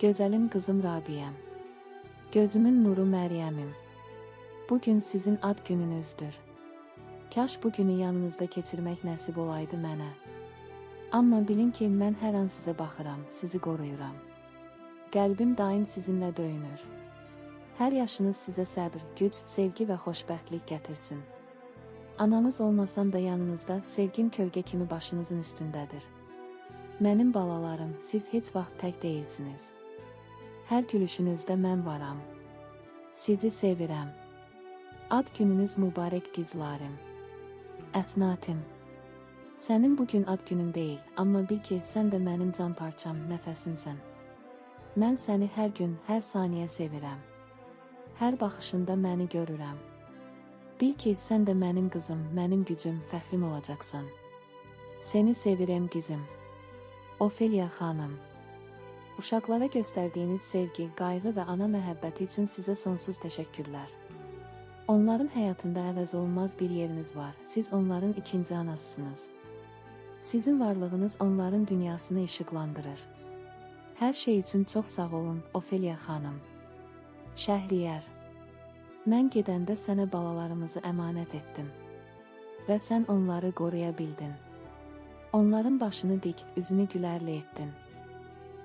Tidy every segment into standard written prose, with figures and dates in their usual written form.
Gözəlim qızım Rabiyəm. Gözümün nuru Məryəmim. Bugün sizin ad gününüzdür. Kaş bu günü yanınızda keçirmək nəsib olaydı mənə. Amma bilin ki, mən hər an sizə baxıram, sizi qoruyuram. Qəlbim daim sizinlə döyünür. Hər yaşınız sizə səbr, güc, sevgi və xoşbəxtlik gətirsin. Ananız olmasam da yanınızda, sevgim kölgə kimi başınızın üstündədir. Mənim balalarım, siz heç vaxt tək deyilsiniz. Hər gülüşünüzdə mən varam. Sizi sevirəm. Ad gününüz mübarək qızlarım. Əsnatim. Sənin bugün ad günün deyil, amma bil ki, sən də mənim can parçam, nəfəsimsən. Mən səni hər gün, hər saniyə sevirəm. Hər baxışında məni görürəm. Bil ki, sən də mənim qızım, mənim gücüm, fəxrim olacaqsan. Seni sevirəm qızım. Ofeliya xanım. Uşaqlara göstərdiyiniz sevgi, qayğı və ana məhəbbəti üçün sizə sonsuz təşəkkürlər. Onların həyatında əvəz olunmaz bir yeriniz var. Siz onların ikinci anasısınız. Sizin varlığınız onların dünyasını işıqlandırır. Hər şey üçün çox sağ olun, Ofeliya xanım. Şəhriyər. Mən gedəndə sənə balalarımızı əmanət etdim. Və sən onları qoruya bildin. Onların başını dik, üzünü gülərlə etdin.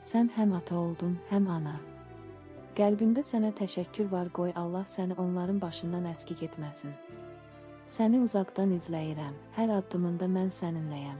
Sən həm ata oldun, həm ana. Qəlbimdə sənə təşəkkür var, qoy Allah səni onların başından əskik etməsin. Səni uzaqdan izləyirəm, hər addımında mən səninləyəm.